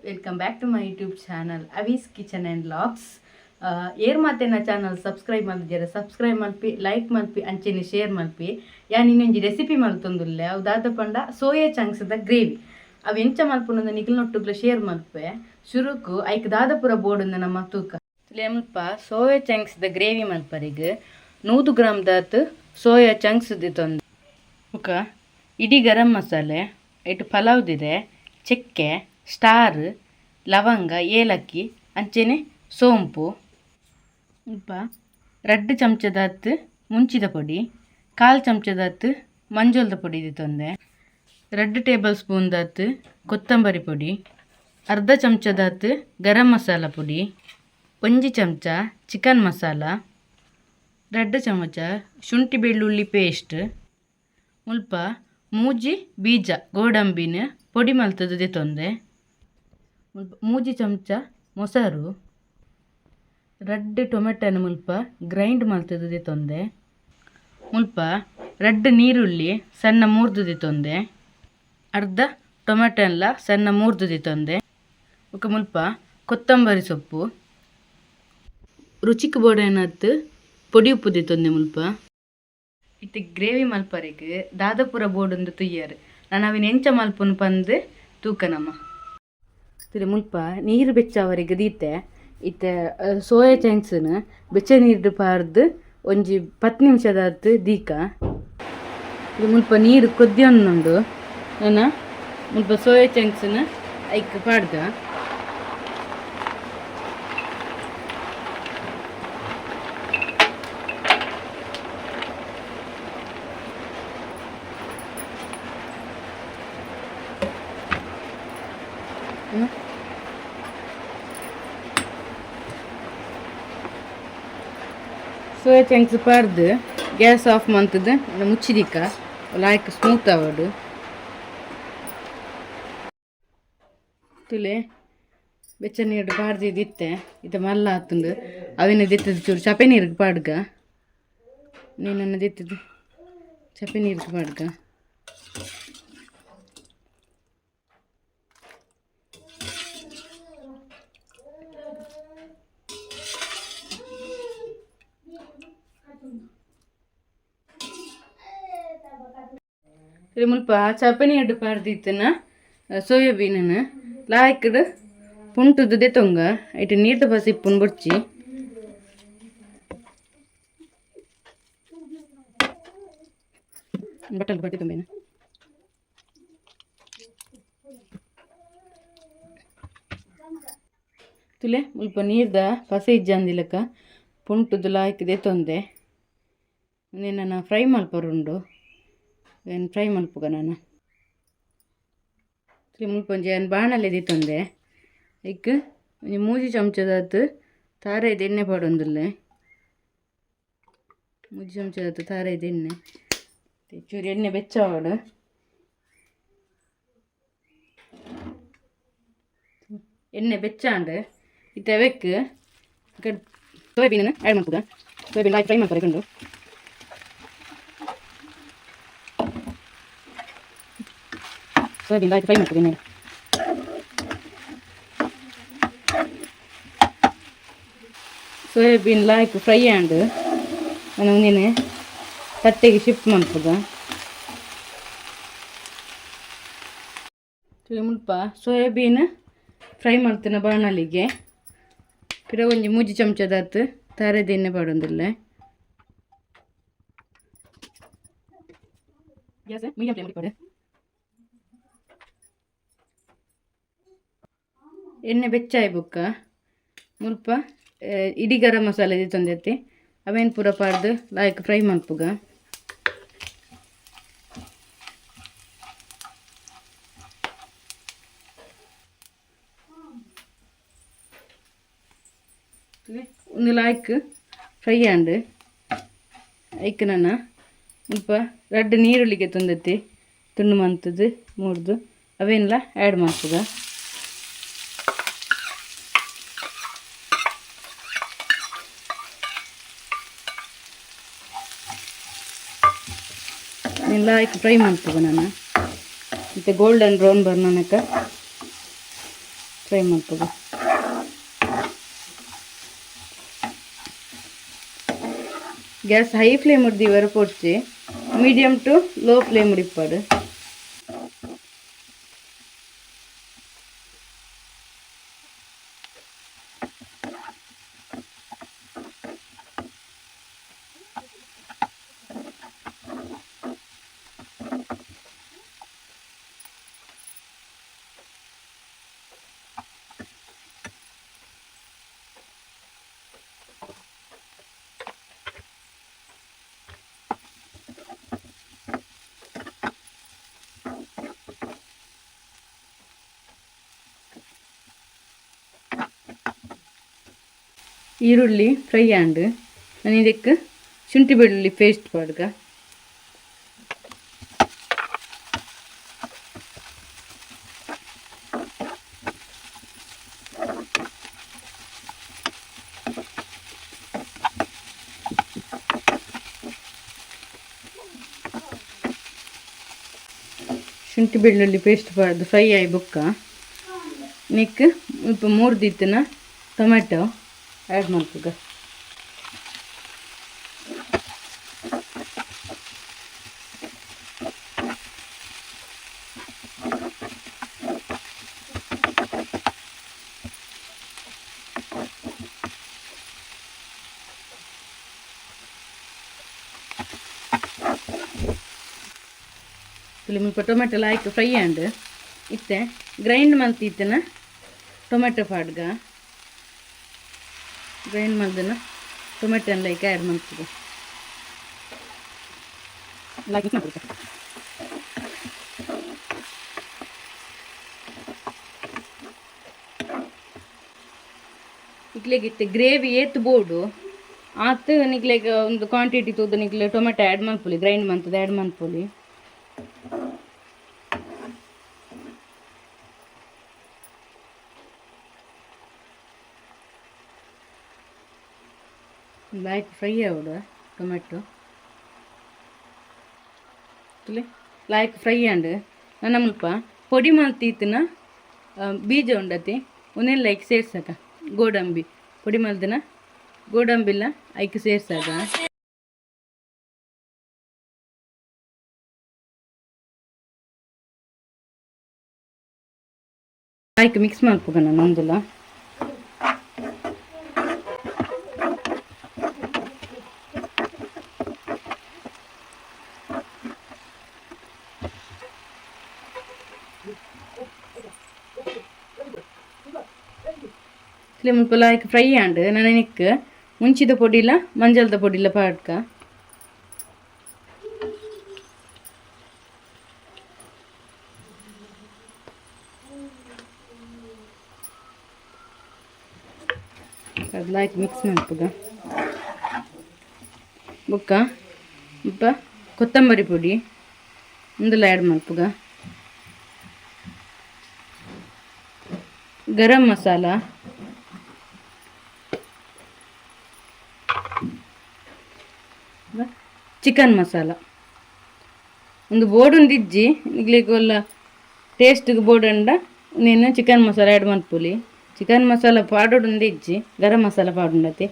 Welcome back to my YouTube channel Avi's kitchen and vlogs. ಏರ್ ಮಾತೆನ channel subscribe ಮಲ್ದಿದ್ದೀರ, subscribe ಮಲ್ಪಿ, like ಮಲ್ಪಿ, ಅಂಚೆನೆ share ಮಲ್ಪಿ. ಯಾನ್ ಇನ್ನೊಂಜಿ recipe ಮಲ್ತೊಂದುಲ್ಲೆ. ಅವು ದಾದ ಪಂಡ ಸೋಯಾ ಚಂಕ್ಸ್ದ ಗ್ರೇವಿ. ಅವು ಎಂಚ ಮಲ್ಪುನಂದು ನಿಕಲ್ನೊಟ್ಟುಗ್ಲ ಶೇರ್ ಮಲ್ಪೆ. ಶುರುಕು ಐಕ್ ದಾದಪುರ ಬೋಡುಂದು ನಮ್ಮ ತೂಕ ಮುಲ್ಪ. ಸೋಯಾ ಚಂಕ್ಸ್ದ ಗ್ರೇವಿ ಮಲ್ಪರಿಗ್ 100 ಗ್ರಾಮ್ ದಾತ್ ಸೋಯಾ ಚಂಕ್ಸ್ ದಿತ್ತೊಂದು. ಬೊಕ ಇಡೀ ಗರಂ ಮಸಾಲೆ, ಐಟ್ ಪಲಾವ್ದಿದೆ, ಚಕ್ಕೆ, ಸ್ಟಾರ್, ಲವಂಗ, ಏಲಕ್ಕಿ, ಅಂಚೆನೆ ಸೋಂಪು. ಮುಲ್ಪ 2 ಚಮಚದಾತ್ ಮುಂಚಿದ ಪೊಡಿ, ಕಾಲು ಚಮಚದಾತ್ ಮಂಜೊಲ್ದ ಪೊಡಿ ದಿತ್ತೊಂದೆ. 2 ಟೇಬಲ್ ಸ್ಪೂನ್ ದಾತ್ ಕೊತ್ತಂಬರಿ ಪೊಡಿ, ಅರ್ಧ ಚಮಚದಾತ್ ಗರಂ ಮಸಾಲ ಪೊಡಿ, 1 ಚಮಚ ಚಿಕನ್ ಮಸಾಲ, 2 ಚಮಚ ಶುಂಠಿ ಬೆಳ್ಳುಳ್ಳಿ ಪೇಸ್ಟ್. ಮುಲ್ಪ 3 ಬೀಜ ಗೋಡಂಬಿನ ಪೊಡಿ ಮಲ್ತದು ದೆತೊಂದೆ. ಮುಲ್ಪ 3 ಚಮಚ ಮೊಸರು, 2 ಟೊಮೆಟೊನ ಮುಲ್ಪ ಗ್ರೈಂಡ್ ಮಲ್ತದು ದೆತೊಂದೆ. ಮುಲ್ಪ 2 ನೀರುಳ್ಳಿ ಸಣ್ಣ ಮೂರ್ದು ದೆತೊಂದೆ. ಅರ್ಧ ಟೊಮೆಟೊನ್ಲ ಸಣ್ಣ ಮೂರ್ದು ದೆತೊಂದೆ. ಬೊಕ ಮುಲ್ಪ ಕೊತ್ತಂಬರಿ ಸೊಪ್ಪು, ರುಚಿಕ್ ಬೋಡಾಯಿನಾತ್ ಪೊಡಿ ಉಪ್ಪು ದೆತೊಂದೆ ಮುಲ್ಪ. ಇತ್ತೆ ಗ್ರೇವಿ ಮಲ್ಪರೆಗ್ ದಾದಪುರ ಬೋಡುಂದು ತುಯ್ಯರ್. ನಾನು ಅವಿನ ಎಂಚ ಮಲ್ಪುನು ಪಂದ್ ತೂಕ ನಮ. ತಿರು ಮುಲ್ಪ ನೀರು ಬೆಚ್ಚಾವರೆಗ್ ದೀತೆ. ಇತ್ತೆ ಸೋಯಾ ಚಂಕ್ಸ್ನ್ ಬೆಚ್ಚ ನೀರು ಪಾರ್ದ್ ಒಂಜಿ 10 ನಿಮಿಷದಾತ್ ದೀಕ. ಇದು ಮುಲ್ಪ ನೀರು ಕೊದ್ದಿಯೊಂದುಂಡು. ನನ ಮುಲ್ಪ ಸೋಯಾ ಚಂಕ್ಸ್ನ್ ಐಕ್ ಪಾಡ್ದ. ಸೋಯಾ ಚಂಕ್ಸ್ ಪಾಡ್ದು ಗ್ಯಾಸ್ ಆಫ್ ಮಂತದ್ದು ಮುಚ್ಚಿದಿಕ್ಕ. ಲಾಯ್ಕ್ ಸ್ಮೂತ್ ಆವಡು. ತುಲೆ, ಬೆಚ್ಚ ನೀರು ಪಾಡ್ದಿದ್ದಿತ್ತೆ. ಇತ್ತೆ ಮಲ್ಲ ಆತುಂಡು. ಅವಿನ ದಿತ್ತದ ಚೂರು ಚಪೆ ನೀರಿಗೆ ಪಾಡ್ಗ. ನೀನನ್ನು ದಿತ್ತದು ಚಪೆ ನೀರಿಗೆ ಪಾಡ್ಗ. ಮುಲ್ಪ ಚಪೆ ನೀರು ಪಾಡ್ದಿತ್ತನ ಸೋಯಾಬೀನನ್ನು ಲಾಯ್ಕಡ್ ಪುಂಟುದು ದೆತೊಂಗ. ಐಟ್ ನೀರ್ದ ಬಸ್ ಇಪ್ಪುನ್ ಬೊಡ್ಚಿ. ಬಟ್ಟಲ್ ಬಟ್ಟೆ ತುಂಬೇನ. ತುಲೆ, ಮುಲ್ಪ ನೀರ್ದ ಪಸೆ ಇಜ್ಜಂದಿಲಕ ಪುಂಟುದು ಲಾಯ್ಕ್ ದೆತೊಂದೆ. ಉಂದೆನ್ ಫ್ರೈ ಮಲ್ಪರುಂಡು. ಏನು ಫ್ರೈ ಮಲ್ಪುಗ ನಾನು. ಮುಲ್ಪ ಒಂಜಿ ಯಾನ್ ಬಾಣಲೆ ದೀತೊಂದೆ. ಐಕ್ ಒಂಜಿ 3 ಚಮಚದಾತ್ ತಾರಾಯ್ದ ಎಣ್ಣೆ ಪಾಡೊಂದುಲ್ಲೆ. 3 ಚಮಚದಾತ್ ತಾರಾಯ್ದ ಎಣ್ಣೆ. ಚೂರು ಎಣ್ಣೆ ಬೆಚ್ಚಾವಡು. ಎಣ್ಣೆ ಬೆಚ್ಚಾಂಡ್. ಇತ್ತೆ ಅವೆಕ್ ಸೋಯಾಬೀನ್ ಆ್ಯಡ್ ಮಲ್ಪುಗ. ಸೋಯಾಬೀನ್ ಲಾಯ್ಕ್ ಫ್ರೈ ಮಲ್ಪರೆ. ಸೋಯಾಬೀನ್ ಲಾಯ್ಕ್ ಫ್ರೈ ಮಲ್ಪುಗ ಎಣ್ಣೆ. ಸೋಯಾಬೀನ್ ಲಾಯ್ಕ್ ಫ್ರೈ ಆಂಡ್. ನಾನು ಒಂದಿನ ತಟ್ಟೆಗೆ ಶಿಫ್ಟ್ ಮಲ್ಪುಗ. ಮುಲ್ಪ ಸೋಯಾಬೀನ್ ಫ್ರೈ ಮಲ್ತಿನ ಬಾಣಲಿಗೆ ಪಿರ ಒಂಜಿ 3 ಚಮಚದಾತ್ ತಾರೆದ ಎಣ್ಣೆ ಪಾಡೊಂದುಲ್ಲೆ. ಗ್ಯಾಸ್ ಮೀಡಿಯಂ ಫ್ಲೇಮ್ ಪಾಡು. ಎಣ್ಣೆ ಬೆಚ್ಚಾಯಿ ಬೊಕ್ಕ ಮುಲ್ಪ ಇಡೀ ಗರಂ ಮಸಾಲೆ ದೀತೊಂದೈತಿ. ಅವೇನು ಪೂರ ಪಾಡ್ದು ಲಾಯ್ಕ್ ಫ್ರೈ ಮಲ್ಪುಗ. ಒಂದು ಲಾಯ್ಕ್ ಫ್ರೈ ಆಂಡ್. ಐಕ್ ನನ ಮುಲ್ಪ 2 ನೀರುಳ್ಳಿಗೆ ತೊಂದತಿ ತುಂಡು ಮಂತದ್ದು ಮೂರ್ದು ಅವೇನೆಲ್ಲ ಆ್ಯಡ್ ಮಲ್ಪುಗ. ಲಾಯ್ಕ್ ಫ್ರೈ ಮಲ್ಪುಗ ನಾನು. ಮತ್ತು ಗೋಲ್ಡನ್ ಬ್ರೌನ್ ಬರ್ನನಕ. ಫ್ರೈ ಮಲ್ಪುಗ. ಗ್ಯಾಸ್ ಹೈ ಫ್ಲೇಮ್ ದೀವರ ಪೊಡ್ಚಿ, ಮೀಡಿಯಮ್ ಟು ಲೋ ಫ್ಲೇಮ್ ಇಪ್ಪಡು. ಈರುಳ್ಳಿ ಫ್ರೈ ಆಂಡ್ ನಾನು ಇದಕ್ಕೆ ಶುಂಠಿ ಬೆಳ್ಳುಳ್ಳಿ ಪೇಸ್ಟ್ ಪಾಡ್ಗ. ಶುಂಠಿ ಬೆಳ್ಳುಳ್ಳಿ ಪೇಸ್ಟ್ ಪಾಡ್ದು ಫ್ರೈ ಆಯಿ ಬೊಕ್ಕ ನೆಕ್ ಇಪ್ಪ ಮೂರ್ದಿತ್ತನ ಟೊಮೆಟೊ ಆ್ಯಡ್ ಮಲ್ಪುಗ. ಮುಲ್ಪ ಟೊಮೆಟೊ ಲಾಯ್ಕ್ ಫ್ರೈ ಆಂಡ್ ಇತ್ತೆ ಗ್ರೈಂಡ್ ಮಲ್ತಿತ್ತನ ಟೊಮೆಟೊ ಪಾಡ್ಗ. ಗ್ರೈಂಡ್ ಮಲ್ದನ ಟೊಮೆಟೊ ಲೈಕ್ ಆ್ಯಡ್ ಮಲ್ಪುಗ. ಲೈಕ್ ಮಿಕ್ಸ್ ಮಲ್ಪುಗ. ಇಕ್ಲೆಗ್ ಇತ್ತೆ ಗ್ರೇವಿ ಏತ್ ಬೋಡು ಆತ್ ನಿಕ್ಲೆಗ್ ಒಂದು ಕ್ವಾಂಟಿಟಿ ತೂದು ನಿಕ್ಲೆ ಟೊಮೆಟೊ ಆ್ಯಡ್ ಮಲ್ಪೊಲಿ, ಗ್ರೈಂಡ್ ಮಲ್ತದ ಆ್ಯಡ್ ಮಲ್ಪೊಲಿ. ಲಾಯ್ಕ್ ಫ್ರೈ ಆವಡು ಟೊಮೆಟೊ ಲಾಯ್ಕ್ ಫ್ರೈ ಆಂಡ್ ನನ್ನ ಮುಲ್ಪ ಪೊಡಿ ಮಲ್ತಿತ್ತಿನ ಬೀಜ ಉಂಡತಿ ಒಂದೇನು ಲೈಕ್ ಸೇರ್ಸಕ ಗೋಡಂಬಿ ಪೊಡಿ ಮಲ್ದಿನ ಗೋಡಂಬಿಲ್ಲ ಐಕ್ ಸೇರ್ಸಾಕ. ಲಾಯ್ಕ್ ಮಿಕ್ಸ್ ಮಲ್ಪುಗ ನಾನು ಒಂದುಲ. ಮುಲ್ಪ ಲಾಯ್ಕ್ ಫ್ರೈ ಆಂಡ್ ನನನಿಕ್ ಮುಂಚಿದ ಪೊಡಿಲ ಮಂಜಲ್ದ ಪೊಡಿಲ ಪಾಡ್ಕ. ಅದು ಲಾಯ್ಕ್ ಮಿಕ್ಸ್ ಮಲ್ಪುಗ. ಬೊಕ್ಕ ಮುಲ್ಪ ಕೊತ್ತಂಬರಿ ಪೊಡಿ ಉಂದುಲ ಆ್ಯಡ್ ಮಲ್ಪುಗ. ಗರಂ ಮಸಾಲ, ಚಿಕನ್ ಮಸಾಲ ಒಂದು ಬೋರ್ಡ್ ಇಜ್ಜಿ ನಿಗ್ಲಿಗ್ ಒಲ್ಲ ಟೇಸ್ಟ್ಗೆ ಬೋರ್ಡ್ ಉಂಡ ನೀನು ಚಿಕನ್ ಮಸಾಲ ಆ್ಯಡ್ ಮಲ್ಪೊಲಿ. ಚಿಕನ್ ಮಸಾಲ ಪಾಡೊಡುಂದು ಇಜ್ಜಿ, ಗರಂ ಮಸಾಲ ಪಾಡುಂಡತೆ.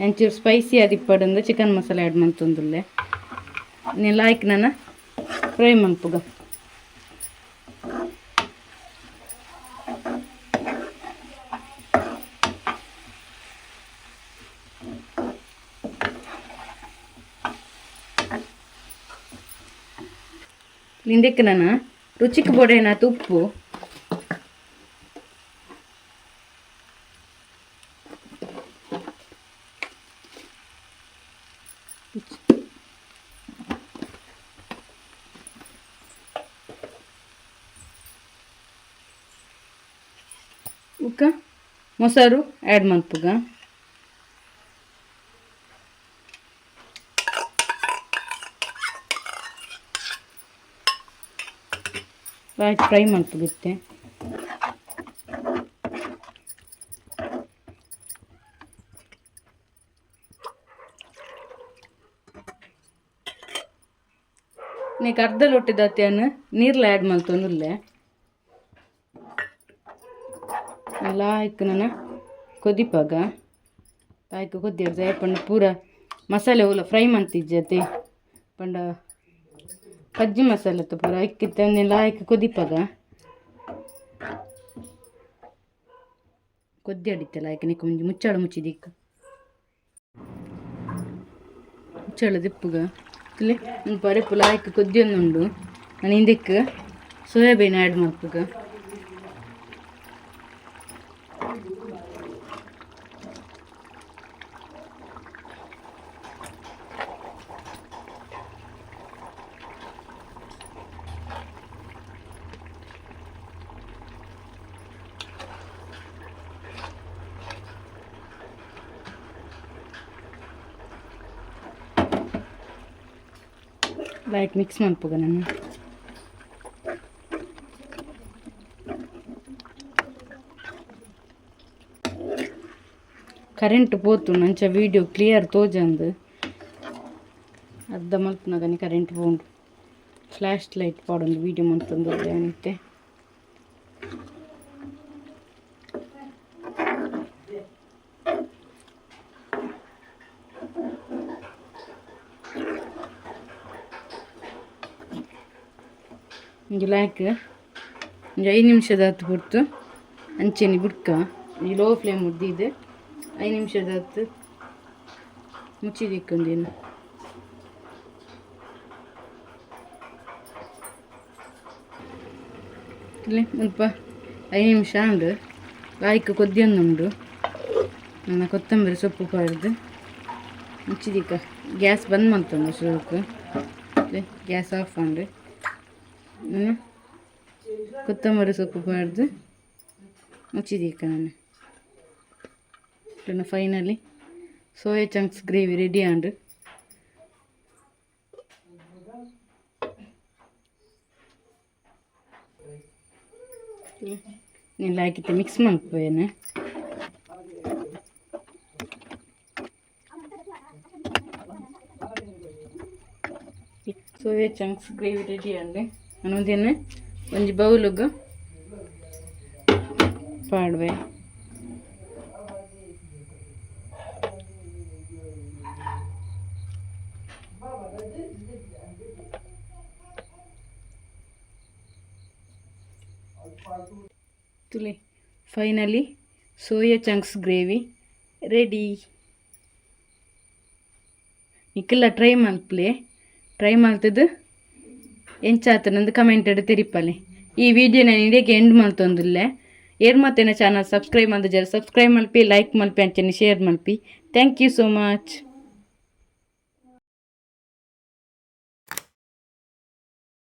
ಒಂಚೂರು ಸ್ಪೈಸಿ ಆದಿಪ್ಪಡುಂದು ಚಿಕನ್ ಮಸಾಲ ಆ್ಯಡ್ ಮಲ್ತೊಂದುಲ್ಲೆ. ನೀನು ಲಾಯ್ಕ್ ನನ ಫ್ರೈ ಮಲ್ಪುಗ. ಇಂದಕ್ಕೆ ನಾನು ರುಚಿಗೆ ಬೋಡೇನಾತು ಉಪ್ಪು, ಬೊಕ್ಕ ಮೊಸರು ಆ್ಯಡ್ ಮಲ್ಪುಗ. ಲಾಯ್ಕ್ ಫ್ರೈ ಮಲ್ಪುಗಿತ್ತೆ. ನೀಕ್ ಅರ್ಧ ಲೋಟೆದಾತ್ಯಾನ್ ನೀರ್ಲ ಆ್ಯಡ್ ಮಲ್ತೊಂದುಲ್ಲೆ. ಲಾಯ್ಕ್ ನನ ಕೊದಿಪಾಗ ಲಾಯ್ಕ್ ಕೊದ್ದಿಡ್ದು ಪಂಡ ಪೂರ ಮಸಾಲೆ ಓಲ ಫ್ರೈ ಮಂತಿಜ್ಜತೆ ಪಂಡ ಪಜ್ಜಿ ಮಸಾಲೆ ಪೂರ ಐಕ್ಕಿತ್ತ ಲಾಯ್ಕ್ ಕೊದಿಪಾಗ ಕೊದ್ದಿ ಅಡಿತ್ತಲ್ಲ ಐಕ್ ನಿಕ್ಕ ಮುಂಜಿ ಮುಚ್ಚಾಳು ಮುಚ್ಚಿದಿಕ್ಕ ಮುಚ್ಚಾಳ ದಿಪ್ಪುಗ ತುಲೆ ಒಂದು ಪರೆಪು ಲಾಯ್ಕ್ ಕೊದ್ದಿಯೊಂದುಂಡು. ನಾನು ಇಂದಕ್ಕೆ ಸೋಯಾಬೀನ್ ಆ್ಯಡ್ ಮಲ್ಪುಗ. ಲೈಟ್ ಮಿಕ್ಸ್ ಮಲ್ಪುಗ ನಾನು. ಕರೆಂಟ್ ಪೋತು ನಂಚ ವೀಡಿಯೋ ಕ್ಲಿಯರ್ ತೋಜಂದು ಅರ್ಧ ಮಲ್ಪುನಗನೆ ಕರೆಂಟ್ ಪೋಂಡು. ಫ್ಲ್ಯಾಶ್ ಲೈಟ್ ಪಾಡೊಂದು ವೀಡಿಯೋ ಮಂತೊಂದು ಅಂತೆ. ಒಂಜಿ ಲಾಯ್ಕ್ ಒಂಜಿ 5 ನಿಮಿಷದ ಹೊರ್ತು ಅಂಚೆನೆ ಬುಡ್ಕ ಈ ಲೋ ಫ್ಲೇಮ್ ಉದ್ದಿದ್ದು 5 ನಿಮಿಷದ ಹೊತ್ತು ಮುಚ್ಚಿದಿಕ್ಕೊಂದೇನು. ಇಲ್ಲಿ ಮುಲ್ಪ 5 ನಿಮಿಷ ಉಂಡು ಲಾಯ್ಕ್ ಕೊದ್ದಿಯೊಂದುಂಡು. ನನ್ನ ಕೊತ್ತಂಬರಿ ಸೊಪ್ಪು ಪಾಡ್ದು ಮುಚ್ಚಿದಿಕ್ಕ. ಗ್ಯಾಸ್ ಬಂದ್ ಮಂತೊಂಡು ಸುರುಕು ಗ್ಯಾಸ್ ಆಫ್ ಉಂಡು. ಕೊತ್ತಂಬರಿ ಸೊಪ್ಪು ಪಾಡ್ದು ಮುಚ್ಚಿದಿಕ್ಕ ನಾನು. Finally soya chunks gravy ready and. నేను లాగితే మిక్స్ మల్పోయాను. ಸೋಯಾ ಚಂಕ್ಸ್ ಗ್ರೇವಿ ರೆಡಿ ಅಂಡ್. ನಾನು ಒಂದೇನು ಒಂಜಿ ಬೌಲುಗು ಪಾಡುವೆ. ತುಲೆ finally soya chunks gravy ready. ನಿಕ್ಕೆಲ್ಲ try ಮಲ್ಪಲೆ. Try ಮಲ್ತದ್ದು ಎಂಚಾತನಂದು ಕಮೆಂಟ್ ತೆರಿಪಲೆ. ಈ ವಿಡಿಯೋ ನಾನು ಇಡೀ ಎಂಡ್ ಮಲ್ತೊಂದುಲ್ಲೆ. ಏರ್ ಮತ್ತೇನ ಚಾನಲ್ ಸಬ್ಸ್ಕ್ರೈಬ್ ಮಲ್ದಿಜಾರ ಸಬ್ಸ್ಕ್ರೈಬ್ ಮಲ್ಪಿ, ಲೈಕ್ ಮಲ್ಪಿ, ಅಂಚನೆ ಶೇರ್ ಮಲ್ಪಿ. Thank you so much.